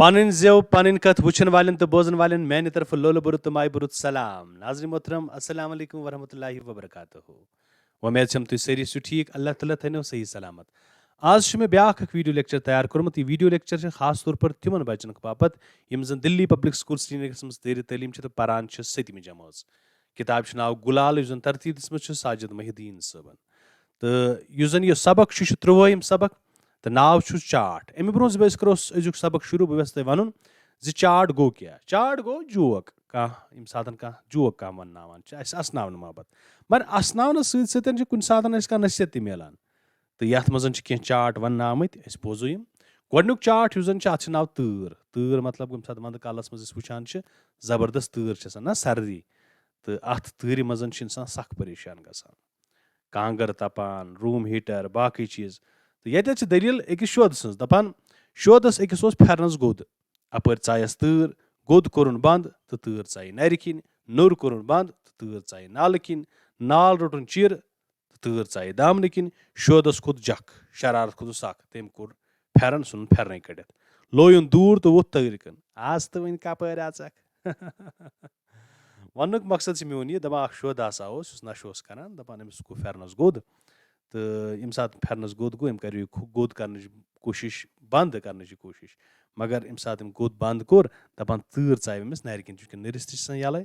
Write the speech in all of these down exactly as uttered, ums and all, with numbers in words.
پنٕنۍ زٮ۪و، پنٕنۍ کتھ وٕچھن والٮ۪ن تہٕ بوزن والٮ۪ن میانہِ طرفہٕ لولہٕ بوٚرُت تہٕ مایہِ بوٚرُت سلام۔ ناظرین محترم، السلام علیکم ورحمۃ اللہ وبرکاتہ۔ وۄمید چھم تُہۍ سٲری چھِو ٹھیٖک۔ اللہ تعالیٰ تھٲینو صحیح سلامت۔ آز چھُ مےٚ بیاکھ اکھ ویڈیو لیکچر تیار کوٚرمُت۔ یہِ ویڈیو لیکچر چھُ خاص طور پر تِمن بچن باپتھ یِم زن دِلی پبلک سکول سرینگرس منٛز زیرِ تعلیٖم چھِ تہٕ پران چھِ سٔتمہِ جمٲژ۔ کِتاب چھُ ناو گُلال، یُس زن ترتیٖب دِژمٕژ چھِ ساجد محی الدین صٲبن۔ تہٕ یُس زن یہِ سبق چھُ، یہِ چھُ تُرٛوٲہِم سبق تہٕ ناو چھُس چاٹھ۔ اَمہِ برٛونٛہہ زِ بہٕ أسۍ کرو أزیُک سبق شروٗع، بہٕ یژھٕ تۄہہِ وَنُن زِ چاٹھ گوٚو کیٛاہ؟ چاٹھ گوٚو جوک، کانٛہہ ییٚمہِ ساتہٕ کانٛہہ جوک کانٛہہ وَنناوان چھُ اَسہِ اَسناونہٕ باپتھ۔ مگر اَسناونہٕ سۭتۍ سۭتۍ چھُ کُنہِ ساتہٕ اَسہِ کانٛہہ نصیحت تہِ میلان۔ تہٕ یَتھ منٛز چھِ کینٛہہ چاٹھ وَنناومٕتۍ، أسۍ بوزو یِم۔ گۄڈٕنیُک چاٹھ یُس زَن چھُ، اَتھ چھُ ناو تۭر۔ تۭر مطلب ییٚمہِ ساتہٕ وَندٕ کالَس منٛز أسۍ وٕچھان چھِ، زبردست تۭر چھِ آسان نہ، سردی۔ تہٕ اَتھ تۭرِ منٛز چھُ اِنسان سَخ پریشان گژھان۔ کانٛگٕر تَپان، روٗم ہیٖٹر، باقٕے چیٖز۔ تہٕ ییٚتٮ۪تھ چھِ دٔلیٖل أکِس شودٕ سٕنٛز، دَپان، شودَس أکِس اوس پھٮ۪رنَس گوٚد۔ اَپٲرۍ ژایَس تۭر، گوٚد کوٚرُن بنٛد تہٕ تۭر ژایہِ نَرِ کِنۍ، نوٚر کوٚرُن بنٛد تہٕ تۭر ژایہِ نالہٕ کِنۍ، نال روٚٹُن چِر تہٕ تۭر ژایہِ دامنہٕ کِنۍ۔ شودَس کھوٚت جکھ، شرارت کھوٚتُن سَکھ، تٔمۍ کوٚر پھٮ۪رن ژھُنُن پھٮ۪رنَے کٔڑِتھ۔ لویُن دوٗر تہٕ ووٚتھ تۭرِ کُن۔ آز تہٕ وۄنۍ کَپٲرۍ اَژَکھ؟ وَننُک مقصد چھُ میون یہِ، دَپان اَکھ شودٕ ہسا اوس، یُس نَشہٕ اوس کران، دَپان أمِس گوٚو پھٮ۪رنَس گوٚد۔ تہٕ ییٚمہِ ساتہٕ پھٮ۪رنَس گوٚد گوٚو، أمۍ کَریو یہِ کھو-، گوٚد کرنٕچ کوٗشِش، بنٛد کرنٕچ یہِ کوٗشِش۔ مگر ییٚمہِ ساتہٕ أمۍ گوٚد بنٛد کوٚر، دَپان تۭر ژایہِ أمِس نَرِ کِنۍ، چوٗنٛکہِ نٔرِس تہِ چھِ آسان یَلَے۔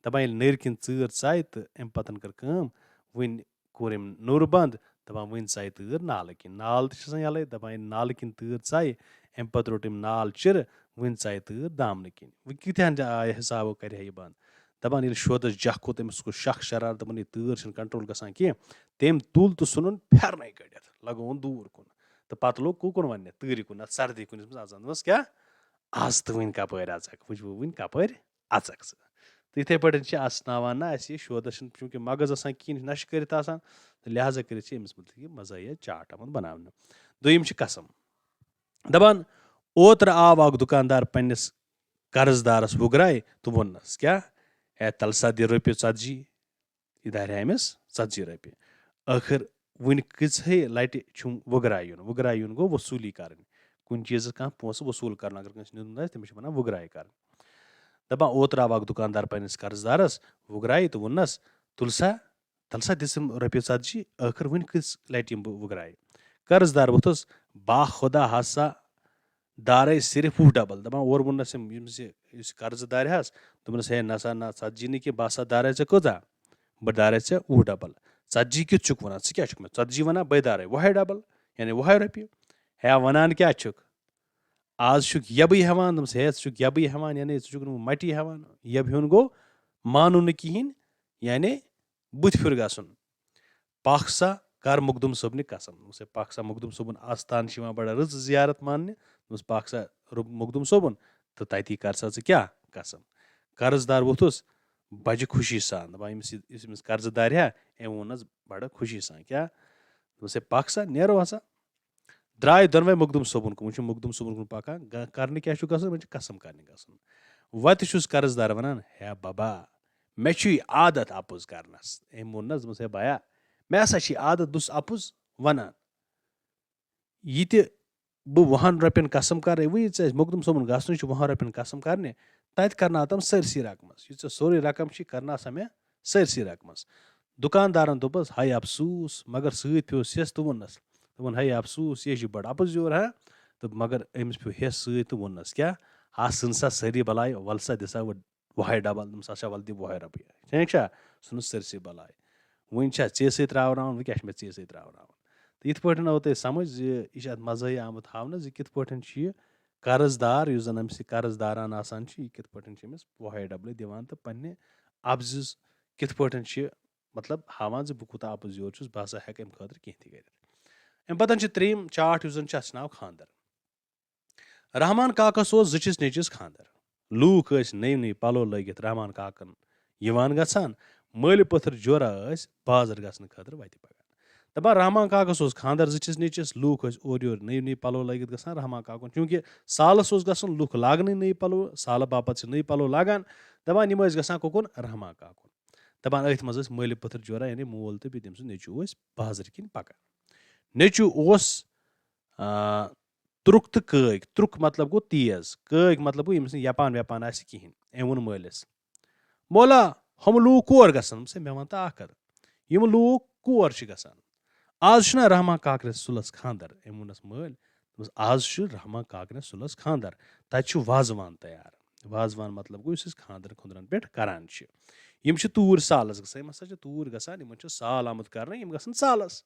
دَپان ییٚلہِ نٔرۍ کِنۍ تۭر ژایہِ تہٕ أمۍ پَتَن کٔر کٲم، وٕنۍ کوٚر أمۍ نوٚر بنٛد، دَپان وٕنۍ ژایہِ تۭر نالہٕ کِنۍ۔ نال تہِ چھِ آسان یَلَے، دَپان ییٚلہِ نالہٕ کِنۍ تۭر ژایہِ، اَمہِ پَتہٕ روٚٹ أمۍ نال چِرٕ، وٕنۍ ژایہِ تۭر دامنہٕ کِنۍ۔ وۄنۍ کۭتِہَن جا-، آیہِ حِسابو کَرِ ہا یہِ بنٛد؟ دَپان ییٚلہِ شودَس جَکھ کھوٚت، أمِس گوٚو شَکھ شرار، دَپان یہِ تۭر چھِنہٕ control گژھان کینٛہہ۔ تٔمۍ تُل تہٕ ژھُنُن پھٮ۪رنَے کٔڑِتھ، لَگووُن دوٗر کُن۔ تہٕ پَتہٕ لوٚگ کوٗ کُن وَننہِ، تۭرِ کُن، اَتھ سردی کُن، یُس أمِس اَژان۔ دوٚپمَس، "کیٛاہ؟ آز تہٕ وٕنۍ کَپٲرۍ اَژَکھ؟ وٕچھ بہٕ وٕنۍ کَپٲرۍ اَژَکھ ژٕ؟" تہٕ یِتھَے پٲٹھۍ چھِ اَسناوان نہ اَسہِ یہِ شودَس چھِنہٕ چوٗنٛکہِ مغز آسان کِہیٖنۍ، نَشہٕ کٔرِتھ آسان، تہٕ لہٰذا کٔرِتھ چھِ أمِس مُتعلِق یہِ مزاحیہ چاٹ آمُت بناونہٕ۔ دوٚیِم چھِ قسم۔ دَپان، اوترٕ آو اَکھ دُکاندار پنٛنِس قرض دارَس وُگرایہِ تہٕ ووٚننَس، "کیٛاہ؟ ہے، تَلہٕ سا دِ رۄپیہِ ژَتجی۔" یہِ دارِ ہا أمِس ژَتجی رۄپیہِ۔ ٲخٕر وٕنہِ کٔژہے لَٹہِ چھُم وُگرایہِ یُن؟ وُگرایہِ یُن گوٚو وصوٗلی کَرٕنۍ، کُنہِ چیٖزَس کانٛہہ پونٛسہٕ وصوٗل کَرُن۔ اگر کٲنٛسہِ نیُن آسہِ، تٔمِس چھِ وَنان وُگرایہِ کَرٕنۍ۔ دَپان، اوترٕ آو اَکھ دُکاندار پنٛنِس قرض دارَس وُگرایہِ تہٕ ووٚننَس، "تُل سا، تَلہٕ سا دِ سا رۄپیہِ ژَتجی، ٲخٕر وٕنہِ کٔژ لَٹہِ یِمہٕ بہٕ وُگرایہِ؟" قرض دار ووٚتھُس، "با خۄدا ہسا دارے صرف وُہ ڈبل۔" دَپان اورٕ ووٚننَس أمۍ، ییٚمِس یہِ، یُس یہِ قرضہٕ دارِ حظ، دوٚپنَس، "ہے نہ سا نہ، ژَتجی نہٕ کینٛہہ، بہٕ ہسا دارے ژےٚ کۭژاہ؟ بہٕ دارے ژےٚ وُہ ڈبل۔ ژَتجی کیُتھ چھُکھ وَنان؟ ژٕ کیٛاہ چھُکھ مےٚ ژَتجی وَنان؟ بَے دارے وُہَے ڈبل، یعنی وُہَے رۄپیہِ۔ ہے وَنان کیٛاہ چھُکھ؟ آز چھُکھ یَبٕے ہٮ۪وان؟" دوٚپمَس، "ہے، ژٕ چھُکھ یَبٕے ہٮ۪وان، یعنی ژٕ چھُکھ نہٕ مَٹی ہٮ۪وان۔" یَبہٕ ہیوٚن گوٚو مانُن نہٕ کِہیٖنۍ، یعنی بٕتھِ پھیُر گژھُن۔ "پَکھ سا، کر مخدوٗم صٲبنہِ قسم۔" دوٚپمَس، "ہے، پَکھ سا، مخدوٗم صٲبُن آستان چھِ یِوان بَڑٕ رٕژ زیارت ماننہِ۔" دوٚپمَس، "پَکھ سا، رُ-، مخدوٗم صٲبُن، تہٕ تَتی کر سا ژٕ کیٛاہ قسم؟" قرض دار ووٚتھُس بَجہِ خوشی سان، دَپان، ییٚمِس یہِ، یُس أمِس قرضہٕ دارِ ہا، أمۍ ووٚننَس بَڑٕ خوشی سان، کیٛاہ؟ دوٚپمَس، "ہے، پَکھ سا، نیرو ہسا۔" درٛاے دۄنوَے مخدوٗم صٲبُن کُن۔ وۄنۍ چھُ مخدوٗم صٲبُن کُن پَکان، گہ-، کَرنہِ کیٛاہ چھُ گژھُن؟ وۄنۍ چھُ قسم کَرنہِ گژھُن۔ وَتہِ چھُس قرض دار وَنان، "ہے بَبا، مےٚ چھُے عادت اَپُز کَرنَس۔" أمۍ ووٚننَس، دوٚپمَس، "ہے بایا، مےٚ ہسا چھِ عادت، بہٕ چھُس اَپُز وَنان۔ یہِ تہِ بہٕ وُہَن رۄپیَن قسم کَرٕ، وۄنۍ یہِ ژےٚ مخدوٗم صٲبُن گژھُن چھُ وُہَن رۄپیَن قسم کَرنہِ، تَتہِ کَرناو تِم سٲرسٕے رقمَس۔ یہِ ژےٚ سورُے رقم چھِ، کَرناو سا مےٚ سٲرسٕے رقمَس۔" دُکاندارَن دوٚپُس، "ہاے افسوٗس"، مگر سۭتۍ پیوٚو سٮ۪س تہٕ ووٚننَس۔ دوٚپُن، "ہاے افسوٗس، یہِ چھِ بَڑٕ اَپُز یورٕ، ہا؟" تہٕ مگر أمِس پیوٚو ہٮ۪س سۭتۍ تہٕ ووٚننَس، "کیٛاہ؟ ہا، ژھٕن سا سٲری بَلاے، وَلہٕ سا دِ سا وۄنۍ وُہَے ڈبل۔" دوٚپمَس، "اچھا، وَلہٕ دِ وُہَے رۄپیہِ۔" ٹھیٖک چھا؟ ژھٕنُس سٲرسٕے بَلاے۔ وۄنۍ چھا ژےٚ سۭتۍ راوناوُن؟ وۄنۍ کیٛاہ چھُ مےٚ ژےٚ سۭتۍ راوناوُن؟ تہٕ یِتھ پٲٹھۍ آو تۄہہِ سَمٕجھ زِ یہِ چھِ اَتھ مَزٲہی آمُت ہاونہٕ زِ کِتھ پٲٹھۍ چھُ یہِ قرض دار، یُس زَن أمِس یہِ قرض داران آسان چھُ، یہِ کِتھ پٲٹھۍ چھُ أمِس وُہَے ڈبلہٕ دِوان تہٕ پنٛنہِ اَپزِس کِتھ پٲٹھۍ چھِ، مطلب، ہاوان زِ بہٕ کوٗتاہ اَپُز یور چھُس، بہٕ ہسا ہٮ۪کہٕ اَمہِ خٲطرٕ کینٛہہ تہِ کٔرِتھ۔ اَمہِ پَتہٕ چھِ ترٛیٚیِم چاٹھ، یُس زَن چھُ، اَتھ چھُ ناو خانٛدر۔ رحمان کاکَس اوس زٕ چِس نیٚچِس خانٛدر۔ لوٗکھ ٲسۍ نٔوۍ نٔوۍ پَلو لٲگِتھ رحمان کاکَن یِوان گژھان۔ مٲلہِ پٔتھٕر جورا ٲسۍ بازر گژھنہٕ خٲطرٕ وَتہِ پَکان۔ دَپان رحمان کاکَس اوس خانٛدر زٕ چِس نیٚچِس، لوٗکھ ٲسۍ اورٕ یورٕ نٔوۍ نٔوۍ پَلو لٲگِتھ گژھان رحمان کاکُن، چوٗنٛکہِ سالَس اوس گژھُن، لُکھ لاگنٕے نٔوۍ پَلو، سالہٕ باپَتھ چھِ نٔوۍ پَلو لاگان۔ دَپان یِم ٲسۍ گژھان کوٚکُن؟ رحمان کاکُن۔ دَپان أتھۍ منٛز ٲسۍ مٲلہِ پٔتھٕر جورا، یعنی مول تہٕ بیٚیہِ تٔمۍ سُنٛد نیٚچوٗ ٲسۍ بازرٕ کِنۍ پَکان۔ نیٚچوٗ اوس، آ، ترُک تہٕ کٲگۍ۔ ترُک مطلب گوٚو تیز، کٲگۍ مطلب گوٚو ییٚمِس نہٕ یپان ویپان آسہِ کِہینۍ۔ أمۍ ووٚن مٲلِس، "مولا، ہُم لوٗکھ کور گژھن؟" دوٚپمَس، "ہے، مےٚ وَن تہٕ اَکھ کَتھ، یِم لوٗکھ کور چھِ گژھان؟ آز چھُنہ رحمان کاکرِس سُلَس خانٛدر؟" أمۍ ووٚننَس مٲلۍ، دوٚپمَس، "آز چھُ رحمان کاکرِس سُلَس خانٛدر، تَتہِ چھُ وازوان تیار۔" وازوان مطلب گوٚو یُس أسۍ خانٛدرَن خُنٛدرَن پٮ۪ٹھ کران چھِ۔ یِم چھِ توٗرۍ سالَس گژھان، یِم ہسا چھِ توٗرۍ گژھان، یِمَن چھُ سال آمُت کرنہٕ، یِم گژھن سالَس۔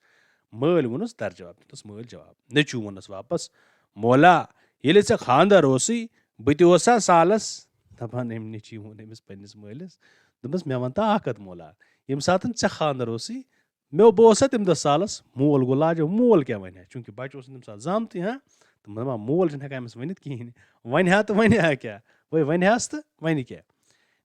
مٲلۍ ووٚنُس درجواب، دیُتنَس مٲلۍ جواب۔ نیٚچوٗ ووٚننَس واپَس، "مولا، ییٚلہِ ژےٚ خانٛدر اوسُے، بہٕ تہِ اوسا سالَس؟" دَپان أمۍ نیٚچوٗ ووٚن أمِس پنٛنِس مٲلِس، دوٚپمَس، "مےٚ وَن تہٕ اَکھ کَتھ مولا، ییٚمہِ ساتَن ژےٚ خانٛدر اوسُے، مےٚ بہٕ اوسا تَمہِ دۄہ سالَس؟" مول گوٚو لاجواب، مول کیٛاہ وَنہِ ہا؟ چوٗنٛکہِ بَچہٕ اوس نہٕ تَمہِ ساتہٕ زامتٕے، ہاں، تہٕ مطلب مول چھُنہٕ ہٮ۪کان أمِس ؤنِتھ کِہیٖنۍ۔ وَنہِ ہا تہٕ وَنہِ ہا کیٛاہ؟ وۄنۍ وَنہِ ہَس تہٕ وَنہِ کیٛاہ؟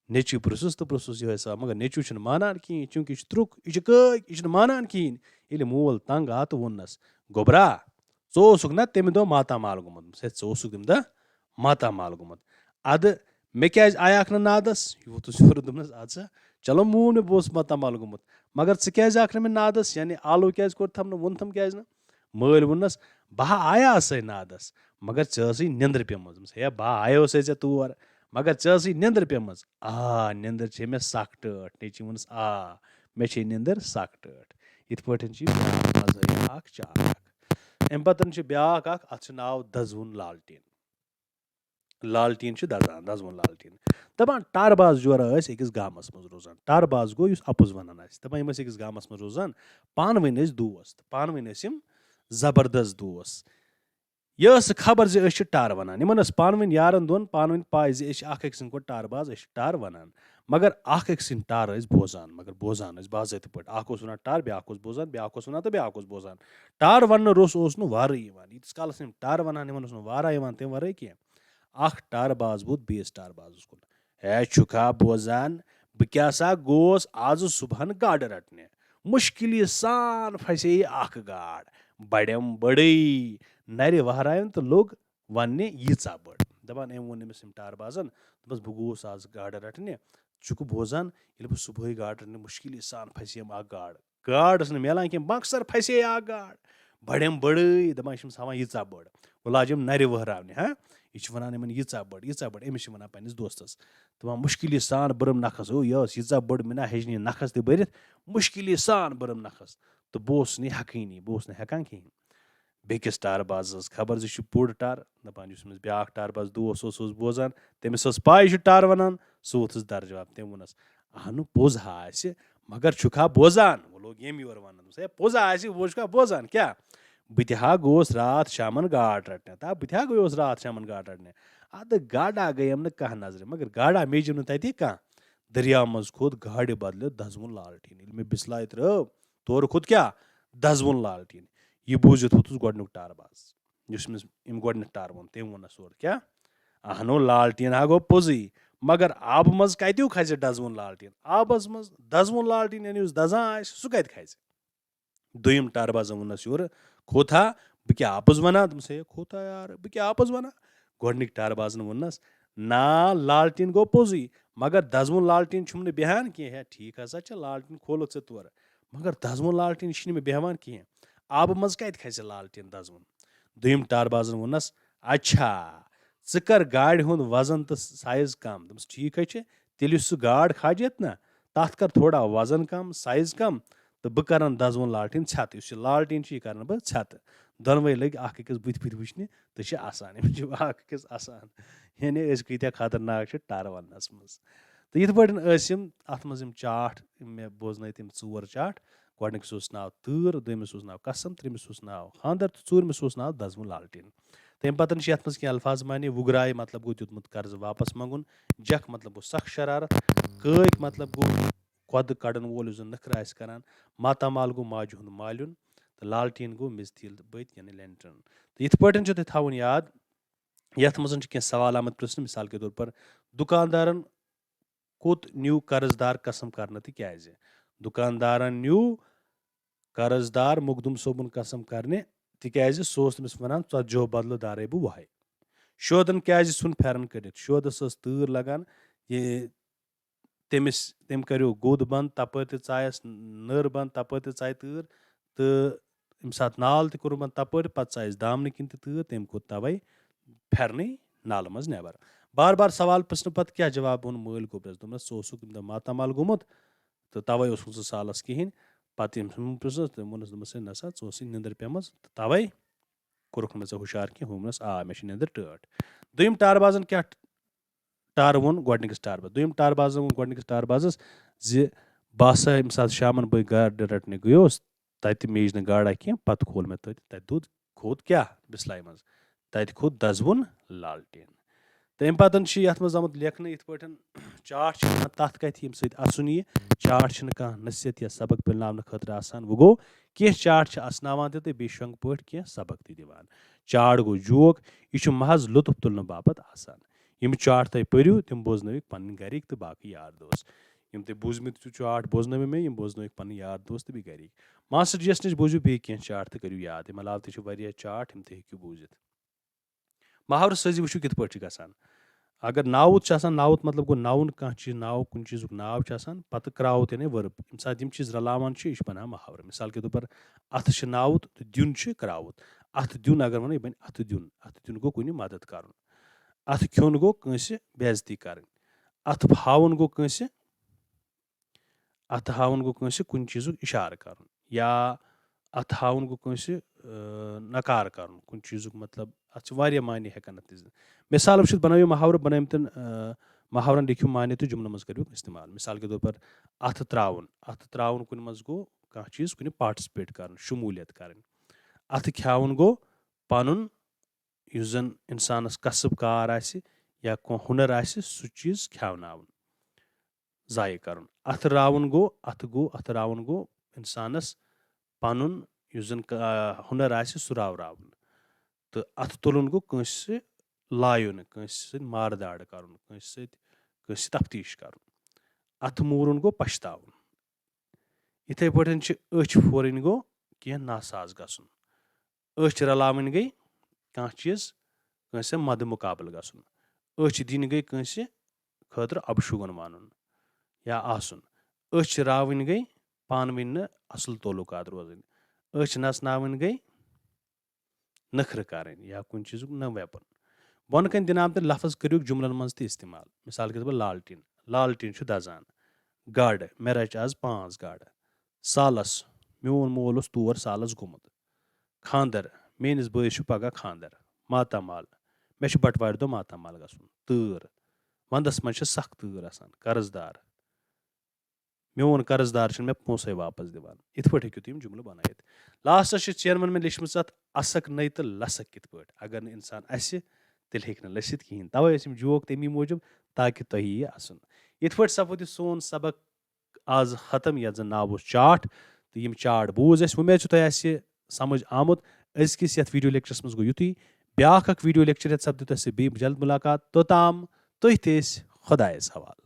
نیٚچوٗ پرٛژھُس تہٕ پرٛژھُس یِہوٚے سوال، مگر نیٚچوٗ چھُنہٕ مانان کِہیٖنۍ، چوٗنٛکہِ یہِ چھُ ترُک، یہِ چھُ کٲگۍ، یہِ چھُنہٕ مانان کِہیٖنۍ۔ ییٚلہِ مول تنٛگ آو تہٕ ووٚننَس، "گوٚبرا، ژٕ اوسُکھ نا تَمہِ دۄہ ماتامال گوٚمُت؟" دوٚپمَس، "ہے، ژٕ اوسُکھ تَمہِ دۄہ ماتامال گوٚمُت۔ اَدٕ مےٚ کیٛازِ آیاکھ نہٕ نادَس؟" یہِ ووٚتھُس یورٕ، دوٚپنَس، "اَدٕ سا، چلو مون مےٚ، بہٕ اوسُس ماتامال گوٚمُت، مگر ژٕ کیٛازِ آکھ نہٕ مےٚ نادَس؟ یعنی آلو کیٛازِ کوٚرتھَم نہٕ، ووٚنتھَم کیٛازِ نہٕ؟" مٲلۍ ووٚننَس، "بہٕ ہا آیاسَے نادَس، مگر ژےٚ ٲسٕے نِندٕر پیٚمٕژ۔" دوٚپمَس، "ہے، بہٕ آیوسَے ژےٚ تور، مگر ژےٚ ٲسٕے نِندٕر پیٚمٕژ۔" "آ، نِندٕر چھے مےٚ سَکھ ٹٲٹھ۔" نیٚچوۍ ووٚنُس، "آ، مےٚ چھے نِندٕر سَکھ ٹٲٹھ۔" یِتھ پٲٹھۍ چھِ یہِ بیٛاکھ مَزٲہِر اَکھ چاکھ اَکھ۔ اَمہِ پَتہٕ چھِ بیٛاکھ اَکھ، اَتھ چھُ ناو دَزوُن لالٹیٖن۔ لالٹیٖن چھُ دَزان، دَزوُن لالٹیٖن۔ دَپان، ٹَر باز جورا ٲسۍ أکِس گامَس منٛز روزان۔ ٹَر باز گوٚو یُس اَپُز وَنان آسہِ۔ دَپان، یِم ٲسۍ أکِس گامَس منٛز روزان۔ پانہٕ ؤنۍ ٲسۍ دوس، پانہٕ ؤنۍ ٲسۍ یِم زبردست دوس۔ یہِ ٲس خبر زِ أسۍ چھِ ٹَر وَنان۔ یِمَن ٲس پانہٕ ؤنۍ یارَن دۄن پانہٕ ؤنۍ پَے زِ أسۍ چھِ اَکھ أکۍ سٕنٛدۍ کھۄتہٕ ٹَر باز، أسۍ چھِ ٹَر وَنان۔ مگر اَکھ أکۍ سٕنٛدۍ ٹَر ٲسۍ بوزان، مگر بوزان ٲسۍ باضٲبطہٕ پٲٹھۍ۔ اَکھ اوس وَنان ٹَر، بیٛاکھ اوس بوزان، بیٛاکھ اوس وَنان تہٕ بیٛاکھ اوس بوزان۔ ٹَر وَننہٕ روٚس اوس نہٕ وارٕے یِوان۔ ییٖتِس کالَس یِم ٹَر وَنان، یِمَن اوس نہٕ وارا یِوان تَمہِ وَرٲے کینٛہہ۔ اَکھ ٹَر باز ووت بیٚیِس ٹَر بازَس کُن۔ "ہے چھُکھا بوزان، بہٕ کیٛاہ سا گوس آز صُبحَن گاڈٕ رَٹنہِ؟ مُشکِلی سان پھسے اَکھ گاڈ، بَڑٮ۪م بٔڑٕے، نَرِ وَہرایَن تہٕ لوٚگ وَننہِ ییٖژاہ بٔڑ۔" دَپان أمۍ ووٚن أمِس أمۍ ٹَر بازَن، دوٚپمَس، "بہٕ گوس آز گاڈٕ رَٹنہِ، ژٕ چھُکھ بوزان، ییٚلہِ بہٕ صُبحٲے گاڈٕ رَٹنہِ مُشکِلی سان پھسیم اَکھ گاڈ۔" گاڈ ٲس نہٕ میلان کینٛہہ، مۄخصر پھسے اَکھ گاڈ، بَڑٮ۪م بٔڑٕے، دَپان یہِ چھِ أمِس ہاوان ییٖژاہ بٔڑ۔ وۄنۍ لاجہِ أمۍ نَرِ وٕہراونہِ، ہاں، یہِ چھِ وَنان یِمَن ییٖژاہ بٔڑ، ییٖژاہ بٔڑ، أمِس چھِ وَنان پنٛنِس دوستَس۔ دَپان مُشکِلی سان بٔرٕم نَکھَس، او یہِ ٲس ییٖژاہ بٔڑ، مےٚ نہ ہیٚچھ نہٕ یہِ نَکھَس تہِ بٔرِتھ، مُشکِلی سان بٔرٕم نَکھَس۔ تہٕ بہٕ اوسُس نہٕ یہِ ہٮ۪کٲنی، بہٕ اوسُس نہٕ ہٮ۪کان کِہیٖنۍ۔ بیٚکِس ٹَر بازَس خبر زِ چھُ پوٚڑ ٹَر، دَپان یُس أمِس بیٛاکھ ٹَر باز دوس اوس، اوس بوزان، تٔمِس ٲس پَے یہِ چھُ ٹَر وَنان، سُہ ووٚتھُس دَرٕ جواب، تٔمۍ ووٚنُس، "اَہنُو پوٚز ہا آسہِ، مگر چھُکھ ہا بوزان؟" وۄنۍ لوٚگ ییٚمۍ یورٕ وَنُن، دوٚپُس، "ہے، پوٚز آسہِ، وۄنۍ چھُکھ ہا بوزان، کیٛاہ؟ بہٕ تہِ ہا گوس راتھ شامَن گاڈ رَٹنہِ، تا بہٕ تہِ ہا گوٚیوس راتھ شامَن گاڈ رَٹنہِ۔ اَدٕ گاڈا گٔیَم نہٕ کانٛہہ نظرِ، مگر گاڈا میجِم نہٕ تَتہِ کانٛہہ۔" دٔریاو منٛز کھوٚت گاڈِ بدلہٕ دَزوُن لالٹیٖن۔ ییٚلہِ مےٚ بِسلاے ترٛٲو، تورٕ کھوٚت کیٛاہ؟ دَزوُن لالٹیٖن۔ یہِ بوٗزِتھ ووٚتھُس گۄڈٕنیُک ٹَر باز، یُس أمِس أمۍ گۄڈٕنٮ۪تھ ٹَر ووٚن، تٔمۍ ووٚننَس اورٕ کیٛاہ؟ اَہنو، لالٹیٖن ہا گوٚو پوٚزُے، مگر آبہٕ منٛز کَتیُک کھسہِ دَزوُن لالٹیٖن؟ آبَس منٛز دَزوُن لالٹیٖن، یعنی یُس دَزان آسہِ، سُہ کَتہِ کھسہِ؟ دوٚیِم ٹَر باز ووٚننَس یورٕ، "کھوٚت ہا، بہٕ کیٛاہ اَپُز وَنان؟" دوٚپمَس، "ہے، کھوٚت ہا یار، بہٕ کیٛاہ اَپُز وَنان؟" گۄڈٕنِکۍ ٹَر بازَن ووٚننَس، "نا، لالٹیٖن گوٚو پوٚزُے، مگر دَزوُن لالٹیٖن چھُم نہٕ بیٚہان کینٛہہ۔" ہے، ٹھیٖک ہسا چھِ، لالٹیٖن کھولُتھ ژےٚ تورٕ، مگر دَزوُن لالٹیٖن چھِنہٕ مےٚ بیٚہوان کینٛہہ۔ آبہٕ منٛز کَتہِ کھسہِ لالٹیٖن دَزوُن؟ دوٚیِم ٹَر بازَن ووٚننَس، "اچھا، ژٕ کر گاڑِ ہُنٛد وزن تہٕ سایز کم۔" دوٚپمَس، "ٹھیٖک حظ چھِ، تیٚلہِ یُس سُہ گاڈ کھاجہِ یَتھ نا، تَتھ کر تھوڑا وزن کم، سایز کم، تہٕ بہٕ کرن دَزوُن لالٹیٖن ژھٮ۪تہٕ۔ یُس یہِ لالٹیٖن چھِ، یہِ کرن بہٕ ژھٮ۪تہٕ۔" دۄنوَے لٔگۍ اکھ أکِس بٕتھِ پھِرِ وٕچھنہِ تہٕ چھِ اَسان، یِم چھِ اکھ أکِس اَسان۔ یعنی أسۍ کۭتیٛاہ خطرناک چھِ ٹَر وَننَس منٛز۔ تہٕ یِتھ پٲٹھۍ ٲسۍ یِم، اَتھ منٛز یِم چاٹھ، یِم مےٚ بوزنٲے تِم ژور چاٹھ، گۄڈٕنِکِس اوس ناو تۭر، دوٚیمِس اوس ناو قسم، ترٛیٚیمِس اوس ناو خانٛدر تہٕ ژوٗرمِس اوس ناو دَزوُن لالٹیٖن۔ تَمہِ پَتہٕ چھِ یَتھ منٛز کینٛہہ الفاظ معنی، وُگراے مطلب گوٚو دیُتمُت قرض واپس منٛگُن، جکھ مطلب گوٚو سخ شرارت، کٲکۍ مطلب گوٚو کۄدٕ کَڑن وول یُس زَن نٔکھرٕ آسہِ کران، ماتامال گوٚو ماجہِ ہُنٛد مالیُن، تہٕ لالٹیٖن گوٚو میٚژِ تیٖل بٔتۍ یعنی لینٹرن۔ تہٕ یِتھ پٲٹھۍ چھُ تۄہہِ تھاوُن یاد، یَتھ منٛز چھِ کینٛہہ سوال آمٕتۍ پرٛژھنہٕ، مثال کے طور پر، دُکاندارن کوٚت نیوٗ قرض دار قسم کرنہٕ تہٕ کیٛازِ؟ دُکاندارن نیوٗ قرض دار مخدوم صٲبُن قسم کرنہِ، تِکیٛازِ سُہ اوس تٔمِس وَنان، "ژتجی ہو بدلہٕ دارے بہٕ وۄہے۔" شودن کیٛازِ ژھُن پھٮ۪رن کٔڑِتھ؟ شودس ٲس تۭر لگان، یہِ تٔمِس، تٔمۍ کریو گوٚد بنٛد، تپٲرۍ تہِ ژایس نٔر بنٛد، تپٲرۍ تہِ ژایہِ تۭر، تہٕ ییٚمہِ ساتہٕ نال تہِ کوٚرمُت تَپٲرۍ، پَتہٕ ژایَس دامنہٕ کِنۍ تہِ تۭر، تٔمۍ کوٚر تَوَے پھِرنٕے نالہٕ منٛز نٮ۪بر۔ بار بار سوال پرٛژھنہٕ پَتہٕ کیٛاہ جواب ووٚن مٲلۍ گوٚبرَس؟ دوٚپنَس، "ژٕ اوسُکھ ییٚمہِ دۄہ ماتامال گوٚمُت تہٕ تَوَے اوسُکھ ژٕ سالَس کِہیٖنۍ۔" پَتہٕ ییٚمۍ سُنٛد پرٛژھنَس، تٔمۍ ووٚنُس، دوٚپمَس، "ہے نہ سا، ژٕ اوسُے نِندٕر پیٚمٕژ تہٕ تَوَے کوٚرُکھ نہٕ مےٚ ژےٚ ہُشار کینٛہہ۔" ہُہ ووٚنُس، "آ، مےٚ چھِ نِندٕر ٹٲٹھ۔" دوٚیِم ٹاربازَن کیٛاہ ٹارٕ ووٚن گۄڈٕنِکِس ٹاربازَس؟ دوٚیِم ٹاربازَن ووٚن گۄڈٕنِکِس ٹاربازَس زِ بہٕ ہسا ییٚمہِ ساتہٕ شامَن بہٕ گاڈٕ رَٹنہِ گٔیوس، تَتہِ میج نہٕ گاڈا کینٛہہ، پَتہٕ کھول مےٚ تَتہِ، تَتہِ دوٚد، کھوٚت کیٛاہ؟ بِسلایہِ منٛز۔ تَتہِ کھوٚت دَزوُن لالٹین۔ تہٕ اَمہِ پَتَن چھِ یَتھ منٛز آمُت لیکھنہٕ یِتھ پٲٹھۍ، چاٹھ چھِ وَنان تَتھ کَتھِ، ییٚمہِ سۭتۍ اَسُن یہِ۔ چاٹھ چھِنہٕ کانٛہہ نصیحت یا سبق پِلناونہٕ خٲطرٕ آسان۔ وۄنۍ گوٚو، کینٛہہ چاٹھ چھِ اَسناوان تہِ تہٕ بیٚیہِ شۄنٛگہٕ پٲٹھۍ کینٛہہ سبق تہِ دِوان۔ چاٹھ گوٚو جوک، یہِ چھُ محض لطف تُلنہٕ باپتھ آسان۔ یِم چاٹھ تُہۍ پٔرِو، تِم بوزنٲوِکھ پَنٕنۍ گَرِکۍ تہٕ باقٕے یار دوس۔ یِم تُہۍ بوٗزمٕتۍ چھِو چاٹھ بوزنٲوِو مےٚ، یِم بوزنٲوِکھ پَنٕنۍ یار دوس تہٕ بیٚیہِ گَرِکۍ۔ ماسٹر جی یَس نِش بوٗزِو بیٚیہِ کینٛہہ چاٹھ تہٕ کٔرِو یاد۔ اَمہِ علاوٕ تہِ چھِ واریاہ چاٹھ، یِم تُہۍ ہیٚکِو بوٗزِتھ۔ محاورٕ سٲزی وٕچھِو کِتھ پٲٹھۍ چھِ گژھان۔ اگر ناوُت چھُ آسان، ناوُت مطلب گوٚو ناوُن، کانٛہہ چیٖز، ناو، کُنہِ چیٖزُک ناو چھُ آسان، پَتہٕ کرٛاوُت یعنی verb۔ ییٚمہِ ساتہٕ یِم چیٖز رَلاوان چھِ، یہِ چھُ بَنان محاورٕ۔ مِثال کے طور پر، اَتھٕ چھِ ناوُت تہٕ دیُن چھُ کرٛاوُت۔ اَتھٕ دیُن اگر وَنو، یہِ بَنہِ اَتھٕ دیُن۔ اَتھٕ دیُن گوٚو کُنہِ مدد کَرُن۔ اَتھٕ کھیوٚن گوٚو کٲنٛسہِ بے عزتی کَرٕنۍ۔ اَتھٕ ہاوُن گوٚو کٲنٛسہِ، اَتھٕ ہاوُن گوٚو کٲنٛسہِ کُنہِ چیٖزُک اِشارٕ کَرُن۔ یا اَتھٕ ہاوُن گوٚو کٲنٛسہِ، آ، نکار کَرُن، کُنہِ چیٖزُک مطلب، اَتھ چھِ واریاہ معنی ہٮ۪کان اَتھ دِتھ۔ مِثال وٕچھِتھ بَنٲوِو محاورٕ بَنٲومٕتٮ۪ن، آ، محاورَن لیکھِو معنی تہٕ جُملَن منٛز کٔرِو استعمال۔ مِثال کے طور پر، اَتھٕ ترٛاوُن۔ اَتھٕ ترٛاوُن کُنہِ منٛز گوٚو کانٛہہ چیٖز کُنہِ participate کَرُن، شموٗلیت کَرٕنۍ۔ اَتھٕ کھیٛاوُن گوٚو پَنُن یُس زَن اِنسانَس کسب کار آسہِ یا کانٛہہ ہُنر آسہِ، سُہ چیٖز کھیٛاوناوُن، ضایع کَرُن۔ اَتھٕ راوُن گوٚو، اَتھٕ گوٚو، اَتھٕ راوُن گوٚو اِنسانَس پَنُن یُس زَن کا-، ہُنر آسہِ، سُہ راوراوُن۔ تہٕ اَتھٕ تُلُن گوٚو کٲنٛسہِ لایُن، کٲنٛسہِ سۭتۍ مارٕ داڑٕ کَرُن، کٲنٛسہِ سۭتۍ، کٲنٛسہِ تفتیٖش کَرُن۔ اَتھٕ موٗرُن گوٚو پَشتاوُن۔ یِتھَے پٲٹھۍ چھِ أچھ پھورٕنۍ گوٚو کینٛہہ ناساز گژھُن۔ أچھ رلاوٕنۍ گٔے کانٛہہ چیٖز کٲنٛسہِ مَدٕ مُقابلہٕ گژھُن۔ أچھ دِنۍ گٔے کٲنٛسہِ خٲطرٕ اَبشوٗگُن وَنُن یا آسُن۔ أچھ راوٕنۍ گٔے پانہٕ ؤنۍ نہٕ اَصٕل تعلقات روزٕنۍ۔ أچھ نَژناوٕنۍ گٔے نٔخرٕ کَرٕنۍ یا کُنہِ چیٖزُک نہٕ weapon۔ بۄنہٕ کَنہِ دِنہٕ آمتٮ۪ن لفظ کٔرِو جُملن منٛز تہِ استعمال۔ مِثال کے طور پر لالٹیٖن۔ لالٹیٖن چھُ دَزان۔ گاڈٕ۔ مےٚ رَچہِ آز پانٛژھ گاڈٕ۔ سالَس۔ میون مول اوس تور سالَس گوٚمُت۔ خانٛدر۔ میٲنِس بٲیِس چھُ پگاہ خانٛدر۔ ماتامال۔ مےٚ چھُ بٹوارِ دۄہ ماتامال گژھُن۔ تۭر۔ وَندَس منٛز چھِ سخ تۭر آسان۔ قرض دار۔ میون قرض دار چھُنہٕ مےٚ پونٛسَے واپس دِوان۔ یِتھ پٲٹھۍ ہیٚکِو تُہۍ یِم جُملہٕ بَنٲیِتھ۔ لاسٹَس چھِ چیرمین مےٚ لیٚچھمٕژ اَتھ اَسَکھ نٔے تہٕ لَسَکھ کِتھ پٲٹھۍ۔ اگر نہٕ اِنسان اَسہِ، تیٚلہِ ہیٚکہِ نہٕ لٔسِتھ کِہیٖنۍ۔ تَوَے ٲسۍ یِم جوک تَمی موٗجوٗب، تاکہِ تۄہہِ یی اَسُن۔ یِتھ پٲٹھۍ سَپُد یہِ سون سبق آز ختم، یَتھ زَن ناو اوس چاٹھ، تہٕ یِم چاٹھ بوٗز اَسہِ۔ وۄمید چھِ تۄہہِ آسہِ سَمٕجھ آمُت۔ أزکِس یَتھ video lectureس منٛز گوٚو یُتُے۔ بیٛاکھ اَکھ video lecture ہٮ۪تھ سَپدِ تۄہہِ سۭتۍ بیٚیہِ جلد مُلاقات۔ توٚتام تُہۍ تہِ ٲسۍ خۄدایَس حوالہٕ۔